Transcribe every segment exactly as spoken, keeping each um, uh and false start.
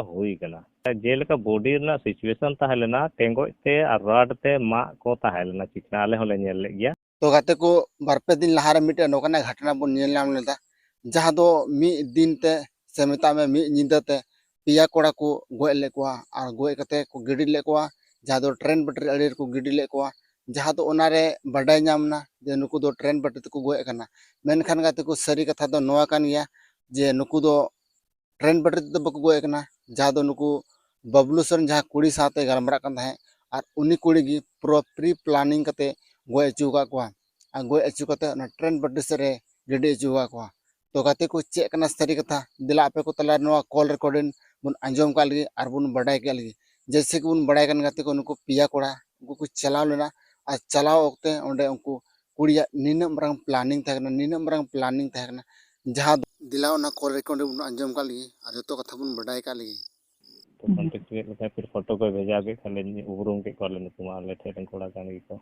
ᱦᱩᱭ ᱠᱟᱱᱟ᱾ ᱡᱮᱞᱮᱠᱟ ᱵᱚᱰᱤ ᱨᱮᱱᱟᱜ ᱥᱤᱪᱩᱭᱮᱥᱚᱱ ᱛᱟᱦᱮᱸ ᱞᱮᱱᱟ, ᱴᱮᱸᱜᱚᱡ ᱛᱮ ᱟᱨ ᱨᱟᱰ ᱛᱮ ᱢᱟᱜ ᱠᱚ ᱛᱟᱦᱮᱸ ᱞᱮᱱᱟ ᱪᱤᱠᱱᱟ, ᱟᱞᱮ ᱦᱚᱸᱞᱮ ᱧᱮᱞ ᱞᱮᱫ ᱜᱮᱭᱟ᱾ ᱛᱚ ᱜᱟᱛᱮ ᱠᱚ, ᱵᱟᱨ ᱯᱮ ᱫᱤᱱ ᱞᱟᱦᱟᱨᱮ ᱢᱤᱫᱴᱮᱱ ᱱᱚᱝᱠᱟᱱᱟᱜ ᱜᱷᱚᱴᱚᱱᱟ ᱵᱚᱱ ᱧᱮᱞ ᱧᱟᱢ ᱞᱮᱫᱟ, ᱡᱟᱦᱟᱸ ᱫᱚ ᱢᱤᱫ ᱫᱤᱱ ᱛᱮ ᱥᱮ ᱢᱮᱛᱟᱜ ᱢᱮ ᱢᱤᱫ ᱧᱤᱫᱟᱹ ᱛᱮ ᱯᱮᱭᱟ ᱠᱚᱲᱟ ᱠᱚ ᱜᱚᱡ ᱞᱮᱫ ᱠᱚᱣᱟ ᱟᱨ ᱜᱚᱡ ᱠᱟᱛᱮ ᱠᱚ ᱜᱤᱰᱤ ᱞᱮᱫ ᱠᱚᱣᱟ, ᱡᱟᱦᱟᱸ ᱫᱚ ᱴᱨᱮᱱ ᱯᱟᱴᱨᱤ ᱟᱲᱮ ᱨᱮᱠᱚ ᱜᱤᱰᱤ ᱞᱮᱫ ᱠᱚᱣᱟ, ᱡᱟᱦᱟᱸ ᱫᱚ ᱚᱱᱟᱨᱮ ᱵᱟᱰᱟᱭ ᱧᱟᱢ ᱮᱱᱟ ᱡᱮ ᱱᱩᱠᱩ ᱫᱚ ᱴᱨᱮᱱ ᱯᱟᱴᱨᱤ ᱛᱮᱠᱚ ᱜᱚᱡ ᱟᱠᱟᱱᱟ᱾ ᱢᱮᱱᱠᱷᱟᱱ ᱜᱟᱛᱮ ᱠᱚ, ᱥᱟᱹᱨᱤ ᱠᱟᱛᱷᱟ ᱫᱚ ᱱᱚᱣᱟ ᱠᱟᱱ ᱜᱮᱭᱟ ᱡᱮ ᱱᱩᱠᱩ ᱫᱚ ᱴᱨᱮᱱ ᱯᱟᱴᱨᱤ ᱛᱮᱫᱚ ᱵᱟᱠᱚ ᱜᱚᱡ ᱟᱠᱟᱱᱟ, ᱡᱟᱦᱟᱸ ᱫᱚ ᱱᱩᱠᱩ ᱵᱟᱵᱞᱩ ᱥᱚᱨᱮᱱ ᱡᱟᱦᱟᱸ ᱠᱩᱲᱤ ᱥᱟᱶᱛᱮ ᱜᱟᱞᱢᱟᱨᱟᱜ ᱠᱟᱱ ᱛᱟᱦᱮᱸᱫ, ᱟᱨ ᱩᱱᱤ ᱠᱩᱲᱤ ᱜᱮ ᱯᱩᱨᱟᱹ ᱯᱨᱤ ᱯᱞᱟᱱᱤᱝ ᱠᱟᱛᱮ ᱜᱚᱡ ᱦᱚᱪᱚ ᱟᱠᱟᱫ ᱠᱚᱣᱟ᱾ ᱟᱨ ᱜᱚᱡ ᱦᱚᱪᱚ ᱠᱟᱛᱮ ᱚᱱᱟ ᱴᱨᱮᱱ ᱯᱟᱴᱨᱤ ᱥᱮᱫ ᱨᱮ ᱜᱤᱰᱤ ᱦᱚᱪᱚ ᱟᱠᱟᱫ ᱠᱚᱣᱟ᱾ ᱛᱚ ᱜᱟᱛᱮ ᱠᱚ, ᱪᱮᱫ ᱠᱟᱱᱟ ᱥᱟᱹᱨᱤ ᱠᱟᱛᱷᱟ? ᱫᱮᱞᱟ ᱟᱯᱮ ᱠᱚ ᱛᱟᱞᱟᱨᱮ ᱱᱚᱣᱟ ᱠᱚᱞ ᱨᱮᱠᱚᱨᱰᱤᱝ ᱵᱚᱱ ᱟᱸᱡᱚᱢ ᱠᱟᱜ ᱞᱮᱜᱮ ᱟᱨ ᱵᱚᱱ ᱵᱟᱰᱟᱭ ᱠᱟᱜ ᱞᱮᱜᱮ᱾ ᱡᱮᱭᱥᱮ ᱠᱤ ᱵᱚᱱ ᱵᱟᱰᱟᱭ ᱠᱟᱱ ᱜᱟᱛᱮ ᱠᱚ, ᱱᱩᱠᱩ ᱯᱮᱭᱟ ᱠᱚᱲᱟ ᱩᱱᱠᱩ ᱠᱚ ᱪᱟᱞᱟᱣ ᱞᱮᱱᱟ, ᱟᱨ ᱪᱟᱞᱟᱣ ᱚᱠᱛᱮ ᱚᱸᱰᱮ ᱩᱱᱠᱩ ᱠᱩᱲᱤᱭᱟᱜ ᱱᱤᱱᱟᱹᱜ ᱢᱟᱨᱟᱝ ᱯᱞᱟᱱᱤᱝ ᱛᱟᱦᱮᱸ ᱠᱟᱱᱟ, ᱱᱤᱱᱟᱹᱜ ᱢᱟᱨᱟᱝ ᱯᱞᱟᱱᱤᱝ ᱛᱟᱦᱮᱸ ᱠᱟᱱᱟ, ᱡᱟᱦᱟᱸ ᱫᱚ ᱫᱮᱞᱟ ᱚᱱᱟ ᱠᱚᱞ ᱨᱮᱠᱚᱨᱰ ᱵᱚᱱ ᱟᱸᱡᱚᱢ ᱠᱟᱜ ᱞᱮᱜᱮ ᱟᱨ ᱡᱚᱛᱚ ᱠᱟᱛᱷᱟ ᱵᱚᱱ ᱵᱟᱰᱟᱭ ᱠᱟᱜ ᱞᱮᱜᱮ᱾ ᱛᱚ ᱦᱩᱸ᱾ ᱠᱚᱱᱴᱮᱠᱴ ᱠᱮᱫ ᱞᱮᱠᱷᱟᱱ, ᱯᱷᱤᱨ ᱯᱷᱳᱴᱳ ᱠᱚᱭ ᱵᱷᱮᱡᱟ ᱠᱮᱫ ᱠᱷᱟᱱ ᱞᱤᱧ ᱩᱯᱨᱩᱢ ᱠᱮᱫ ᱠᱚᱣᱟᱞᱮ, ᱱᱩᱠᱩ ᱢᱟ ᱟᱞᱮ ᱴᱷᱮᱱ ᱨᱮᱱ ᱠᱚᱲᱟ ᱠᱟᱱ ᱜᱮᱠᱚ᱾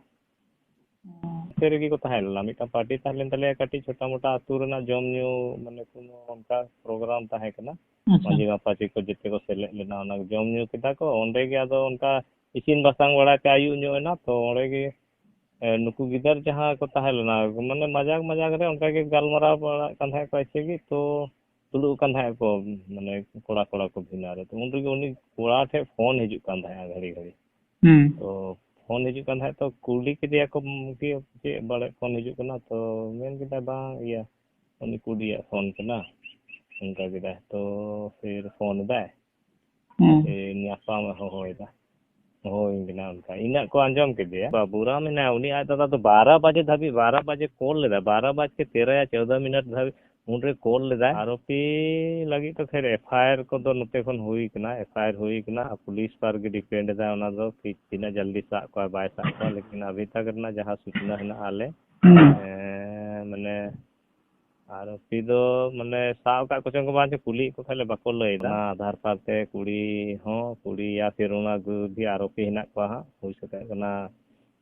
ᱦᱩᱸ᱾ ᱱᱚᱛᱮ ᱨᱮᱜᱮ ᱠᱚ ᱛᱟᱦᱮᱸ ᱞᱮᱱᱟ, ᱢᱤᱫᱴᱟᱝ ᱯᱟᱨᱴᱤ ᱛᱟᱦᱮᱸ ᱞᱮᱱ ᱛᱟᱞᱮᱭᱟ ᱠᱟᱹᱴᱤᱡ ᱪᱷᱳᱴᱟ ᱢᱳᱴᱟ ᱟᱹᱛᱩ ᱨᱮᱱᱟᱜ ᱡᱚᱢ ᱧᱩ, ᱢᱟᱱᱮ ᱠᱳᱱᱳ ᱚᱱᱠᱟ ᱯᱨᱳᱜᱨᱟᱢ ᱛᱟᱦᱮᱸ ᱠᱟᱱᱟ᱾ ᱟᱪᱪᱷᱟ᱾ ᱢᱟᱹᱡᱷᱤ ᱢᱟᱯᱟᱡᱤ ᱠᱚ ᱡᱚᱛᱚ ᱠᱚ ᱥᱮᱞᱮᱫ ᱞᱮᱱᱟ, ᱚᱱᱟ ᱡᱚᱢ ᱧᱩ ᱠᱮᱫᱟ ᱠᱚ ᱚᱸᱰᱮ ᱜᱮ᱾ ᱟᱫᱚ ᱚᱱᱠᱟ ᱤᱥᱤᱱ ᱵᱟᱥᱟᱝ ᱵᱟᱲᱟ ᱛᱮ ᱟᱹᱭᱩᱵ ᱧᱚᱜ ᱮᱱᱟ, ᱛᱚ ᱚᱸᱰᱮ ᱜᱮ ᱮ, ᱱᱩᱠᱩ ᱜᱤᱫᱟᱹᱨ ᱡᱟᱦᱟᱸ ᱠᱚ ᱛᱟᱦᱮᱸ ᱞᱮᱱᱟ, ᱢᱟᱱᱮ, ᱢᱟᱡᱟᱠ ᱢᱟᱡᱟᱠ ᱨᱮ ᱚᱱᱠᱟ ᱜᱮ ᱜᱟᱞᱢᱟᱨᱟᱣ ᱵᱟᱲᱟᱜ ᱠᱟᱱ ᱛᱟᱦᱮᱸᱫ ᱠᱚ ᱮᱭᱥᱮ ᱜᱮ, ᱛᱚ ᱫᱩᱲᱩᱵ ᱟᱠᱟᱱ ᱛᱟᱦᱮᱸᱫ ᱠᱚ, ᱢᱟᱱᱮ, ᱠᱚᱲᱟ ᱠᱚᱲᱟ ᱠᱚ ᱵᱷᱤᱱᱟᱹ ᱨᱮ᱾ ᱛᱚ ᱩᱱ ᱨᱮᱜᱮ ᱩᱱᱤ ᱠᱚᱲᱟ ᱴᱷᱮᱱ ᱯᱷᱳᱱ ᱦᱤᱡᱩᱜ ᱠᱟᱱ ᱛᱟᱦᱮᱸᱫ ᱜᱷᱟᱹᱲᱤ ᱜᱷᱟᱹᱲᱤ᱾ ᱦᱩᱸ᱾ ᱛᱚ ᱯᱷᱳᱱ ᱦᱤᱡᱩᱜ ᱠᱟᱱ ᱛᱟᱦᱮᱸᱫ, ᱛᱚ ᱠᱩᱞᱤ ᱠᱮᱫᱮᱭᱟ ᱠᱚ, ᱩᱢ, ᱠᱤ ᱪᱮᱫ ᱵᱟᱲᱮ ᱯᱷᱳᱱ ᱦᱤᱡᱩᱜ ᱠᱟᱱᱟ? ᱛᱚ ᱢᱮᱱ ᱠᱮᱫᱟᱭ, "ᱵᱟᱝ, ᱤᱭᱟᱹ, ᱩᱱᱤ ᱠᱩᱲᱤᱭᱟᱜ ᱯᱷᱳᱱ ᱠᱟᱱᱟ", ᱚᱱᱠᱟ ᱠᱮᱫᱟᱭ᱾ ᱛᱚ ᱯᱷᱤᱨ ᱯᱷᱳᱱ ᱮᱫᱟᱭ, ᱦᱩᱸ᱾ ᱮ, ᱧᱟᱯᱟᱢ ᱮ ᱦᱚᱦᱚᱭᱮᱫᱟ, ᱦᱚᱦᱚᱭᱟᱹᱧ ᱠᱟᱱᱟ ᱚᱱᱠᱟ᱾ ᱤᱱᱟᱹᱜ ᱠᱚ ᱟᱸᱡᱚᱢ ᱠᱮᱫᱮᱭᱟ᱾ ᱵᱟᱵᱩᱨᱟᱢ ᱢᱮᱱᱟᱭᱟ, ᱩᱱᱤ ᱟᱡ ᱫᱟᱫᱟ ᱫᱚ ᱵᱟᱨᱚ ᱵᱟᱡᱮ ᱫᱷᱟᱹᱵᱤᱡ, ᱵᱟᱨᱚ ᱵᱟᱡᱮ ᱠᱚᱞ ᱞᱮᱫᱟ, ᱵᱟᱨᱚ ᱵᱟᱡ ᱠᱮ ᱛᱮᱨᱚ ᱭᱟ ᱪᱳᱫᱽᱫᱚ ᱢᱤᱱᱤᱴ ᱫᱷᱟᱹᱵᱤᱡ ᱩᱱᱨᱮ ᱠᱚᱞ ᱞᱮᱫᱟᱭ᱾ ᱟᱨᱳᱯᱤ ᱞᱟᱹᱜᱤᱫ ᱛᱮ ᱯᱷᱮᱨ ᱮᱯᱷ ᱟᱭ ᱟᱨ ᱠᱚᱫᱚ ᱱᱚᱛᱮ ᱠᱷᱚᱱ ᱦᱩᱭ ᱠᱟᱱᱟ, ᱮᱯᱷ ᱟᱭ ᱟᱨ ᱦᱩᱭ ᱠᱟᱱᱟ᱾ ᱟᱨ ᱯᱩᱞᱤᱥ ᱯᱟᱨ ᱜᱮ ᱰᱤᱯᱮᱱᱰ ᱮᱫᱟ ᱚᱱᱟ ᱫᱚ, ᱛᱤ-, ᱛᱤᱱᱟᱹᱜ ᱡᱚᱞᱫᱤ ᱥᱟᱵ ᱠᱚᱣᱟᱭ ᱵᱟᱭ ᱥᱟᱵ ᱠᱚᱣᱟ᱾ ᱞᱮᱠᱤᱱ ᱟᱵᱷᱤ ᱛᱟᱠ ᱨᱮᱱᱟᱜ ᱡᱟᱦᱟᱸ ᱥᱩᱪᱱᱟ ᱦᱮᱱᱟᱜᱼᱟ ᱟᱞᱮ, ᱦᱩᱸ᱾ ᱮᱸ, ᱢᱟᱱᱮ ᱟᱨ ᱟᱨᱳᱯᱤ ᱫᱚ, ᱢᱟᱱᱮ, ᱥᱟᱵ ᱟᱠᱟᱫ ᱠᱚ ᱪᱚᱝ ᱠᱚ ᱵᱟᱝ ᱪᱚ, ᱠᱩᱞᱤᱭᱮᱫ ᱠᱚ ᱠᱷᱟᱡ ᱞᱮ ᱵᱟᱠᱚ ᱞᱟᱹᱭ ᱮᱫᱟ᱾ ᱚᱱᱟ ᱟᱫᱷᱟᱨ ᱠᱟᱨᱰ ᱛᱮ ᱠᱩᱲᱤ ᱦᱚᱸ, ᱠᱩᱲᱤ ᱭᱟ ᱯᱷᱤᱨ ᱚᱱᱟ ᱜᱩ-, ᱜᱮ ᱟᱨᱳᱯᱤ ᱦᱮᱱᱟᱜ ᱠᱚᱣᱟ ᱦᱟᱸᱜ, ᱦᱩᱭ ᱥᱟᱹᱛᱟᱜ ᱠᱟᱱᱟ᱾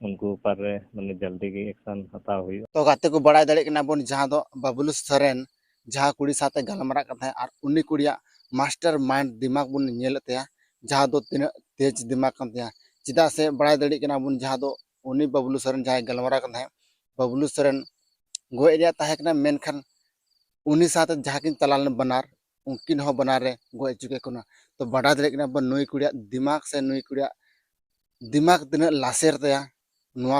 ᱩᱱᱠᱩ ᱩᱯᱟᱨ ᱨᱮ, ᱢᱟᱱᱮ, ᱡᱚᱞᱫᱤ ᱜᱮ ᱮᱠᱥᱚᱱ ᱦᱟᱛᱟᱣ ᱦᱩᱭᱩᱜᱼᱟ᱾ ᱛᱚ ᱜᱟᱛᱮ ᱠᱚ, ᱵᱟᱲᱟᱭ ᱫᱟᱲᱮᱭᱟᱜ ᱠᱟᱱᱟ ᱵᱚᱱ, ᱡᱟᱦᱟᱸ ᱫᱚ ᱵᱟᱵᱞᱩ ᱥᱚᱨᱮᱱ, ᱡᱟᱦᱟᱸ ᱠᱩᱲᱤ ᱥᱟᱶᱛᱮ ᱜᱟᱞᱢᱟᱨᱟᱜ ᱠᱟᱱ ᱛᱟᱦᱮᱸᱫ ᱟᱨ ᱩᱱᱤ ᱠᱩᱲᱤᱭᱟᱜ master mind ᱫᱤᱢᱟᱜᱽ ᱵᱚᱱ ᱧᱮᱞᱮᱫ ᱛᱟᱭᱟ, ᱡᱟᱦᱟᱸ ᱫᱚ ᱛᱤᱱᱟᱹᱜ ᱛᱮᱡᱽ ᱫᱤᱢᱟᱜᱽ ᱠᱟᱱ ᱛᱟᱭᱟ᱾ ᱪᱮᱫᱟᱜ ᱥᱮ ᱵᱟᱲᱟᱭ ᱫᱟᱲᱮᱭᱟᱜ ᱠᱟᱱᱟ ᱵᱚᱱ, ᱡᱟᱦᱟᱸ ᱫᱚ ᱩᱱᱤ ᱵᱟᱵᱞᱩ ᱥᱚᱨᱮᱱ ᱡᱟᱦᱟᱸᱭ ᱜᱟᱞᱢᱟᱨᱟᱣ ᱠᱟᱱ ᱛᱟᱦᱮᱸᱫ, ᱵᱟᱵᱞᱩ ᱥᱚᱨᱮᱱ ᱜᱚᱡ ᱨᱮᱭᱟᱜ ᱛᱟᱦᱮᱸ ᱠᱟᱱᱟ, ᱢᱮᱱᱠᱷᱟᱱ ᱩᱱᱤ ᱥᱟᱶᱛᱮ ᱡᱟᱦᱟᱸ ᱠᱤᱱ ᱪᱟᱞᱟᱣ ᱞᱮᱱᱟ ᱵᱟᱱᱟᱨ, ᱩᱱᱠᱤᱱ ᱦᱚᱸ ᱵᱟᱱᱟᱨ ᱨᱮ ᱜᱚᱡ ᱦᱚᱪᱚ ᱠᱮᱫ ᱠᱤᱱᱟ᱾ ᱛᱚ ᱵᱟᱰᱟᱭ ᱫᱟᱲᱮᱭᱟᱜ ᱠᱟᱱᱟ ᱵᱚᱱ ᱱᱩᱭ ᱠᱩᱲᱤᱭᱟᱜ ᱫᱤᱢᱟᱜᱽ ᱥᱮ ᱱᱩᱭ ᱠᱩᱲᱤᱭᱟᱜ ᱫᱤᱢᱟᱜᱽ ᱛᱤᱱᱟᱹᱜ ᱞᱟᱥᱮᱨ ᱛᱟᱭᱟ᱾ ᱱᱚᱣᱟ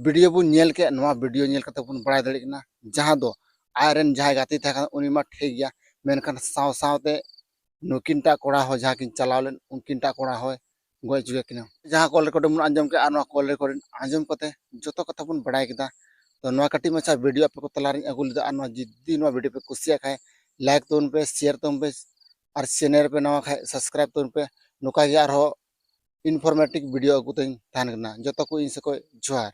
ᱵᱷᱤᱰᱤᱭᱳ ᱵᱚᱱ ᱧᱮᱞ ᱠᱮᱫ, ᱱᱚᱣᱟ ᱵᱷᱤᱰᱤᱭᱳ ᱧᱮᱞ ᱠᱟᱛᱮ ᱵᱚᱱ ᱵᱟᱲᱟᱭ ᱫᱟᱲᱮᱭᱟᱜ ᱠᱟᱱᱟ, ᱡᱟᱦᱟᱸ ᱫᱚ ᱟᱡᱨᱮᱱ ᱡᱟᱦᱟᱸᱭ ᱜᱟᱛᱮ ᱛᱟᱦᱮᱸ ᱠᱟᱱᱟ ᱩᱱᱤ ᱢᱟ ᱴᱷᱤᱠ ᱜᱮᱭᱟ, ᱢᱮᱱᱠᱷᱟᱱ ᱥᱟᱶ ᱥᱟᱶᱛᱮ ᱱᱩᱠᱤᱱᱴᱟᱜ ᱠᱚᱲᱟ ᱦᱚᱸ ᱡᱟᱦᱟᱸ ᱠᱤᱱ ᱪᱟᱞᱟᱣ ᱞᱮᱱ ᱩᱱᱠᱤᱱᱴᱟᱜ ᱠᱚᱲᱟ ᱦᱚᱸᱭ ᱜᱚᱡ ᱦᱚᱪᱚ ᱠᱮᱫ ᱠᱤᱱᱟ᱾ ᱡᱟᱦᱟᱸ ᱠᱚᱞ ᱨᱮᱠᱚᱨᱰᱤᱝ ᱵᱚᱱ ᱟᱸᱡᱚᱢ ᱠᱮᱫᱟ ᱟᱨ ᱱᱚᱣᱟ ᱠᱚᱞ ᱨᱮᱠᱚᱨᱰᱤᱝ ᱟᱸᱡᱚᱢ ᱠᱟᱛᱮ ᱡᱚᱛᱚ ᱠᱟᱛᱷᱟ ᱵᱚᱱ ᱵᱟᱲᱟᱭ ᱠᱮᱫᱟ᱾ ᱛᱚ ᱱᱚᱣᱟ ᱠᱟᱹᱴᱤᱡ ᱢᱟᱪᱷᱟ ᱵᱷᱤᱰᱤᱭᱳ ᱟᱯᱮ ᱠᱚ ᱛᱟᱞᱟᱨᱤᱧ ᱟᱹᱜᱩ ᱞᱮᱫᱟ, ᱟᱨ ᱱᱚᱣᱟ ᱡᱩᱫᱤ ᱱᱚᱣᱟ ᱵᱷᱤᱰᱤᱭᱳ ᱯᱮ ᱠᱩᱥᱤᱭᱟᱜ ᱠᱷᱟᱡ ᱞᱟᱭᱤᱠ ᱛᱟᱵᱚᱱ ᱯᱮ, ᱥᱮᱭᱟᱨ ᱛᱟᱵᱚᱱ ᱯᱮ, ᱟᱨ ᱪᱮᱱᱮᱞ ᱨᱮᱯᱮ ᱱᱟᱣᱟ ᱠᱷᱟᱡ ᱥᱟᱵᱥᱠᱨᱟᱭᱤᱵ ᱛᱟᱵᱚᱱ ᱯᱮ᱾ ᱱᱚᱝᱠᱟ ᱜᱮ ᱟᱨᱦᱚᱸ ᱤᱱᱯᱷᱚᱨᱢᱮᱴᱤᱵᱷ ᱵᱷᱤᱰᱤᱭᱳ ᱟᱹᱜᱩ ᱛᱮᱧ ᱛᱟᱦᱮᱱ ᱠᱟᱱᱟ᱾ ᱡᱚᱛᱚ ᱠᱚ ᱤᱧ ᱥᱮᱫ ᱠᱷᱚᱡ ᱡᱚᱦᱟᱨ᱾